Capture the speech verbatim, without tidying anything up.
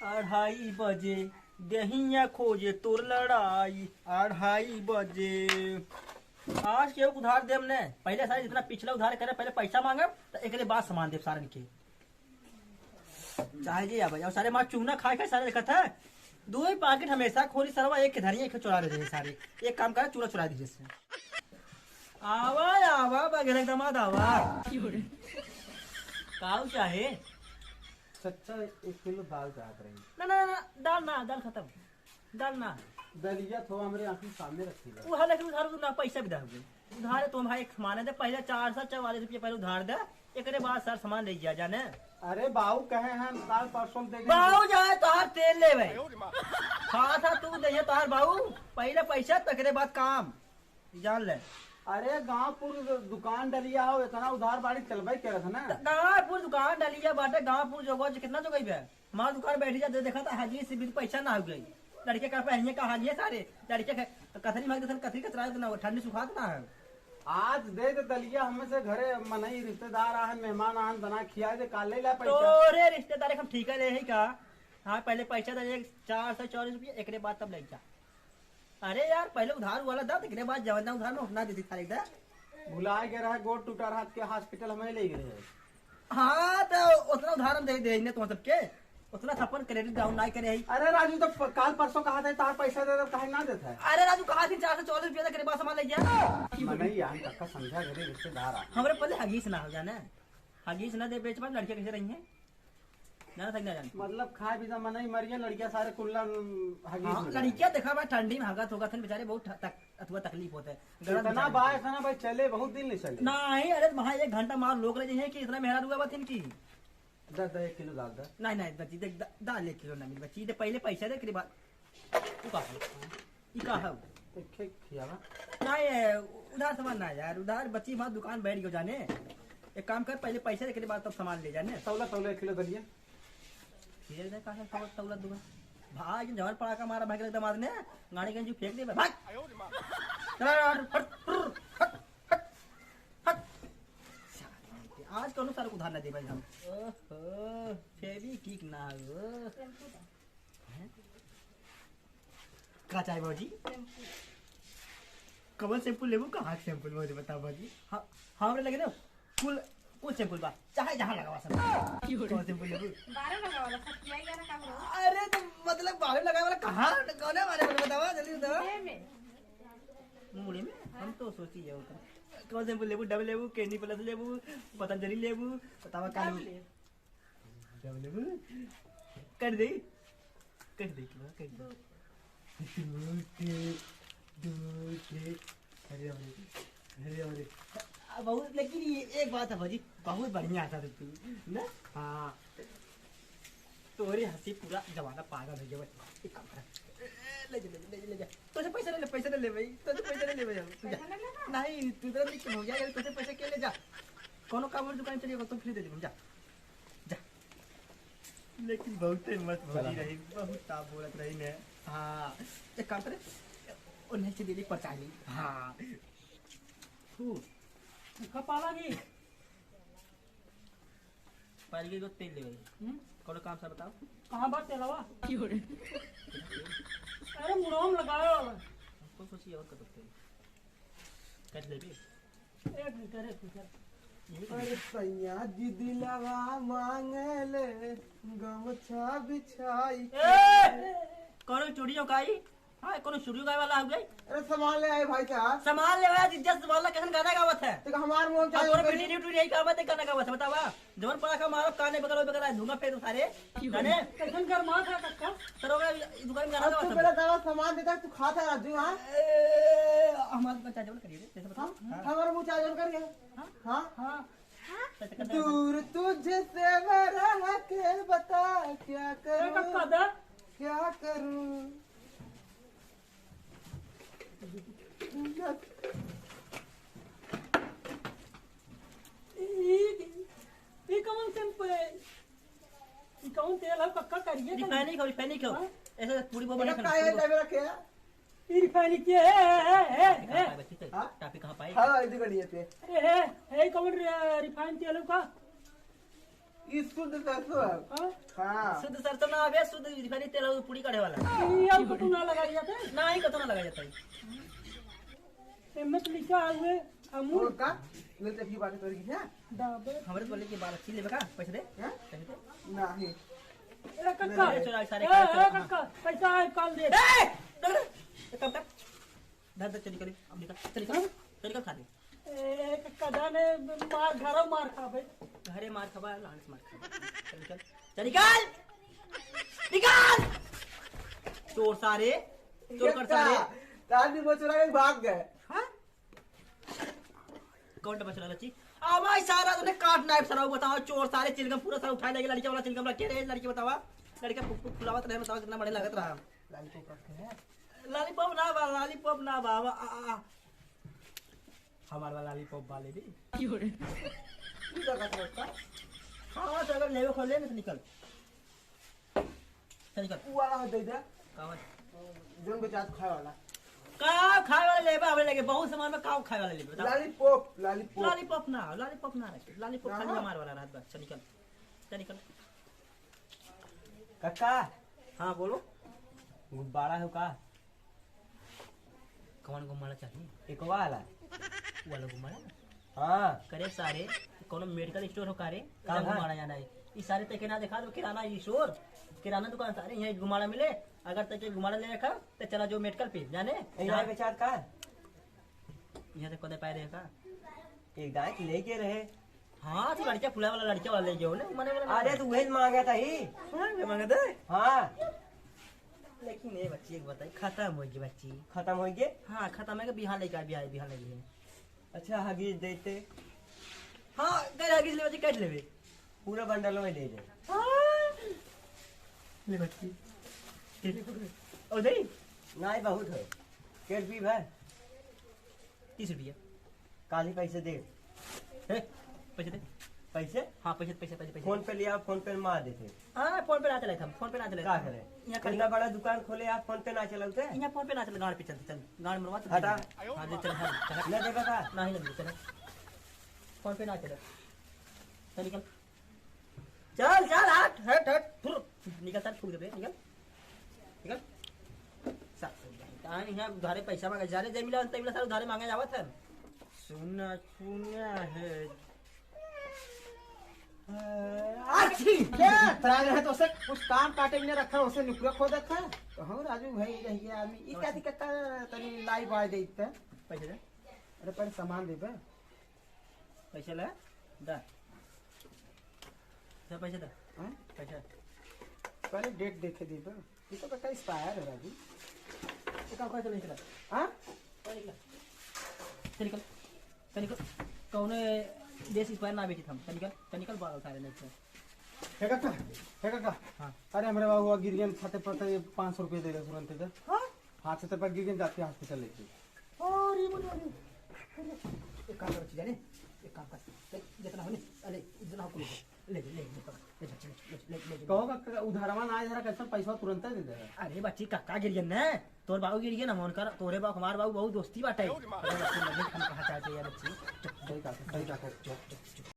अढ़ाई बजे देहिया खोजे तोर लड़ाई, अढ़ाई बजे। आज केहू के उधार देम ने, पहिले सारे जितना पिछला उधार करे, पहिले पैसा मांगब, त एकरे बाद सामान देब सारन के। चाहे जे आवे, और सारे मार चूना खाए खाए सारे देखत है, दो ही पाकिट हमेशा खोली सरवा, एक के धरिया, एक के चोरा ले जाए सारे। एक काम करे, चूना चुरा दीजिए से। आवा, आवा, बघेरे के दामाद आवा। काऊ चाहे? चच्चा, एक किलो दाल चाहत रही। ना, ना, ना, दाल ना, दाल खतम। दाल ना। दलिया तो हमरे आँखी सामने रखी बा। उ हालांकि उधार, उधार ना, पैसा भी दे हुए। उधार तो हम भाई एक माने दे, पहिले चार सौ चौवालीस रुपया पहिले उधार दे, एकरे बाद सर सामान ले गया जाने। अरे बाऊ कहे हैं, हम काल परसों दे देंगे। बाऊ जाए तोहार तेल लेवे। खात हा तू दे तोहार बाऊ, पहिले पैसा तो एकरे बाद काम। जान ले। अरे गांवपुर दुकान डलिया हो, इतना उधार बाड़ी चलबे करत है ना। त गांवपुर दुकान डलिया बाटे, गांवपुर जोगवा जे कितना जोगई बे? हमार दुकान बैठी जा, दे देखा था, हाजिए से भी पैसा ना हो गई। लड़के का पहनिए का हाजिए सारे, लड़के के कथरी मार दे, कथरी कतरा ना हो, ठंडी सुखात ना है। आज दे दे दलिया, हमें से घरे मनई रिश्तेदार आहन, मेहमान आहन, बना खिया दे, काल ले ला पैसा। तोरे रिश्तेदार के हम ठीका ले ही का? हाँ, पहिले पैसा दे, एक चार सौ चौवालीस रुपया, एकरे बाद तब ले जा। अरे यार, पहिले उधार वाला दा, एकरे बाद जवन दा उधार में उतना दे दी, सारे दा। भुलाए गए रहे, गोड़ टूटा रहा, के हॉस्पिटल हमें ले गए रहे। हाँ, तो उतना उधार हम दे दे, इन्हें तुम सबके, उतना छप्पन credit down ना करे ही। अरे राजू, तो प-, काल परसों कहा था, तार पैसा दे दे, काहे ना देता है? अरे राजू, कहा थी चार सौ चौवालीस रुपया, एकरे बाद सामान ले गया। मनई यहाँ तक का समझा, घरे रिश्तेदार आ। हमरे पहले हगीस ना हो जाने, हगीस ना दे, बेच बाद लड़के कैसे रही हैं? जाना था कि ना जाना? मतलब खाए पीता मन नहीं मरिया, लड़किया सारे कुल्ला, उम, हगीस हाँ, में लड़किया देखा बा, ठंडी में हगत होगत हन बेचारे, बहुत ठ-, तक-, अथवा तकलीफ होता है। गरम इतना बेचारे बा, को। इतना भाई चले, बहुत दिन नहीं चले। नहीं, अरे वहाँ एक घंटा मार लोग रह जाइए कि इतना मेहरा रुआ बात इनकी। दा, दा, एक किलो दाल दा। नहीं, नहीं, बची, देख, दा-, दाल एक किलो ना मिल, बची, दे, पहले पैसा दे, एकरे बाद। तू का है? ई का हव? एक खे खियावा। ना ये, उधार सामान ना यार, उधार बची हमार दुकान बैठ गयो जाने। एक काम कर, पहले पैसा दे, एकरे बाद तब सामान ले जाने। तौला, तौला एक किलो दलिया। ये दे का है, तौला, तौला दुआ। भाई, जवन पड़ा का मारा भाई के दमाद ने, गाड़ी के अंजू फेंक दे भाई। चला यार, हट, हट, हट, हट। आज कौनो सारे उधार ना दे भाई हम। ओहो, फेविक्विक ना हो। हैं? का चाही भौजी? शैम्पू। कवन शैम्पू लेबू? कहाँ के शैम्पू लेबू? बताओ भौजी। हाँ, हाँ, हमरे लगे ना कुल, कुल शैम्पू बा, चाहे जहाँ लगावा सब। कवन शैम्पू लेबू? बारह लगावा ला, सब किया गया ना काम रो। अरे तो मतलब बारह लगावे वाला कहाँ? कौन है बारह वाला बतावा, जल्दी बतावा। ये में। मुड़े में? हम तो सोची जाओ तो। कवन शैम्पू लेबू? डव लेबू, कैंडी प्लस लेबू, पतंजलि लेबू, बतावा का डव लेबू? ले। डव लेबू? कर दे, कर दे, कर दे। दूध, दूध, अरे, अरे, अरे, अरे। आ, बहुत, लेकिन ये एक बात है भाजी, बहुत बढ़िया आता था तू, ना? हाँ। तोरे हंसी पूरा जमाना पागल हो गया, बस। एक काम कर। ए, ले जा, ले जा, ले जा, ले जा। तोसे पैसा ले ले, पैसा ले ले भाई, तोसे पैसा ले ले भाई, तू जा। पैसा ले ले ना। नहीं, तू तो लिख के हो गया, तोसे पैसा के ले जा। कोनो काम और दुकान चलिए, तो फिर दे दे, जा। जा। लेकिन बहुते मस्त चला। भौजी रही, बहुत ताप बोलत रही ने। हाँ, एक काम करे, उन्हें से दे दे, पचा ली। हाँ। फूल। कब पाला की? पाल के दो तेल ले भाई। हम्म? कोनो काम से बताओ। कहाँ बा तेलवा? क्यों रे? अरे, मुड़वा में लगावे वाला। हमको सोचिए और कब तेल। कट ले भी। एक लीटर, एक लीटर। अरे सैया जी दिलवा मांगेले गमछा बिछाई के। ए! कौनो स्टूडियो का आई? हाँ, कौनो स्टूडियो गाए वाला हो गई? अरे सामान ले आए भाई साहब। सामान ले आया, जिज्जा से बोला, कैसन गाना गावत है? तो हमार मुंह अब चाहे तोरे करी। बेटी ने टूरी यही गावत है, गाना गावत है, बतावा। जवन पड़ा का मारो, काने बगल, बगल आए, धुआं फेर सारे। जाने? कैसन गरमात है कक्का? सर, ओकरा ई दुकान में गाना अब गावत तू है। पहले दवा सामान देता, तू खाता राजू, हाँ? ए, हमारे को चाचा बोल करिए, जैसे बता। हाँ? हाँ। हमारे मुंह चाचा बोल करिए। हाँ? हाँ? हाँ। दूर तुझसे मैं रह के बता क्या ए, करूं, कक्का दा। क्या करूं? ई, ई कौन शैम्पू है? ई कौन तेल है? कक्का करिए का? रिफाइनिक हो, रिफाइनिक हो। हाँ? ऐसे पूरी वो बना इधर खाना, का है, पूरी वो। Driver रखे हैं? ई रिफाइनिक के है, है, है, टापी कहाँ है? पाए, बच्ची, तो हाँ? टापी कहाँ पाए? हाँ, इधर गड़ी है पे। अरे है, है, कौन रि-, रिफाइन तेल है का? ई शुद्ध सरसों है। हाँ? हाँ। शुद्ध सरसों ना आवे, शुद्ध रिफाइंड तेल आवे, पूड़ी काढ़े वाला। ये हमको तो ना लगाई जाता है। ना, ही कतो ना लगाई जाता है। एमे तो लिखा हुए अमूल। और का? मिलते की बात करेगी क्या? दाबे। हमरे तो बोले कि बाल अच्छी लेबे का? पैसे दे। हैं? पैसे दे। नहीं। ए, कक्का। ले, चोरा, सारे ए, खा ले, ए, चोरा। कक्का, पैसा है, कल दे। ए! दे, दे। एक काम कर। धर, धर, चल निकल, अब निकल, चल निकल, हाँ? चल निकल, खा ले। ए, कक्का, जाने मार, घरों मार खाबे। घरे मार खाबा, लान से मार खाबा। चल निकल, चल निकल, निकल! चोर सारे, चोर कर सारे। तार भी बचुरा के भाग गए। हाँ? कौन डब्बा चला लची? अब भाई सारा तूने काट नाइफ सारा बताओ, चोर सारे चिलगम पूरा सारा उठाए लगे, लड़की वाला चिलगम रखे रहे, लड़की बतावा, लड़का फुक फुक फुलावत रहे, बतावा कितना बढ़िया लागत रहा। लॉलीपॉप रखे हैं? लॉलीपॉप ना बा, लॉलीपॉप ना बा, आ, आ, आ। हमार वाला लॉलीपॉप वाले भी। क्यों रे? तू क्या करता है उसका? हाँ, तो अगर लेवे खोले ना तो निकल। चल निकल। ऊ वाला हो दे दे। का वाला? जोन बचात खाए वाला। का खाए वाला लेबा? हमरे लगे बहुत सामान बा, का खाए वाला लेबा? बताओ। लॉलीपॉप, लॉलीपॉप। लॉलीपॉप ना, लॉलीपॉप ना रखे। लॉलीपॉप ना खाली हो? हमार वाला रहत बा। चल निकल। चल निकल। काका। हाँ, बोलो। गुब्बारा हो का? कौन गुब्बारा चाहिए? एक वाला। वाला गुब्बारा? हाँ। करे सारे, कौनो मेडिकल स्टोर हो का रे? का इधर बा? गुब्बारा जाना है। ई सारे तैके ना देखा तो किराना स्टोर, किराना दुकान सारे, यहाँ गुब्बारा मिले। अगर तैके गुब्बारा ले रखा, तो चला जो मेडिकल पे, जाने? यहाँ बेचात का? यहाँ से कदे पाए रहे का? एक दाई के लेके रहे। हाँ, तो लड़किया फुला वाला लड़किया वाला ले गयो ना, मने वाला अरे, ना। तो वही मांगा था ही। हाँ, ये मांगा था? हाँ। लेकिन ये बच्ची एक बताई, खत्म हो गई बच्ची। खत्म हो गई? हाँ, खत्म है कि बिहान लेके आ, बिहान, बिहान लेके आ। अच्छा, हगीज देते। हाँ, गए हगीज लेवे, काट लेवे। पूरा बंडल में दे दे। हाँ। ले बच्ची। और दे? नहीं, बहुत है। केट पी भाई। तीस रुपया। काली पैसे दे। ए, पैसे दे। पैसे? हाँ, पैसे, पैसे, पैसे, पैसे। फोन पे लिया, फोन पे मार देते। हाँ, फोन पे ना चलाइत हम, फोन पे ना चलाइत। का करे? यहाँ इतना खाली बड़ा दुकान खोले आप, फोन पे ना चलाते? यहाँ फोन पे ना चले, गाड़ पे चलते, चल, गाड़ मरवा तो हटा। हाँ, ले चल, हाँ, चल। ना देगा का? नहीं, नहीं, चल। फोन पे ना चले। चल, निकल। चल, चल, हट, हट, हट, फुर। निकल, चल, फूक देबे, निकल। निकल। सा-, कहाँ नहीं है, उधारे पैसा मांगे, जाने जे मिला, तै मिला, सारे उधारे मांगे जावत है। सुना, सुना है। आ, छी! क्या? तोरा जो है तो उसे कुछ काम काटे में रखा, उसे नुकरा खो देता। तो हम राजू भाई रह गया आदमी। ई का दिक्कत है, तनी लाई बाय दे इतना। पैसे दे। अरे, पहले सामान दे बे। पैसे ला, दा। दा, पैसे दा। हैं? पैसे। पहले डेट देखे दे बे। ये तो कक्का एक्सपायर है राजू। ये काम कर, चल निकल। हाँ? चल निकल। चल निकल। चल निकल। कौने देश एक्सपायर ना बेचित हम। चल निकल, चल निकल, बाल उठा लेने से। हे काका, हे काका। हाँ। अरे हमरे बाबू गिर गए, छाते पर से पाँच सौ रुपये दे दे तुरंत इधर। हाँ? हाँ, छाते पर गिर गए, जाते हॉस्पिटल लेके। अरे, मरे, अरे, अरे, एक काम कर, बच्ची, जाने, एक काम कर, ले, जितना हो, ले, ले, जितना हो, ले, ले, ले, ले, ले, ले, ले, ले, ले, ले, ले। कहो का, उधारवा ना आए, जरा कैसे पैसा तुरंत दे दे। अरे बच्ची, काका गिर गए ना, तोर बाबू गिर गए ना, उनकर, तोरे बाबू, हमार बाबू बहुत दोस्ती बाटे। अरे बच्ची, मत हम कहा चाहते यार बच्ची। सही कहा, सही कहा।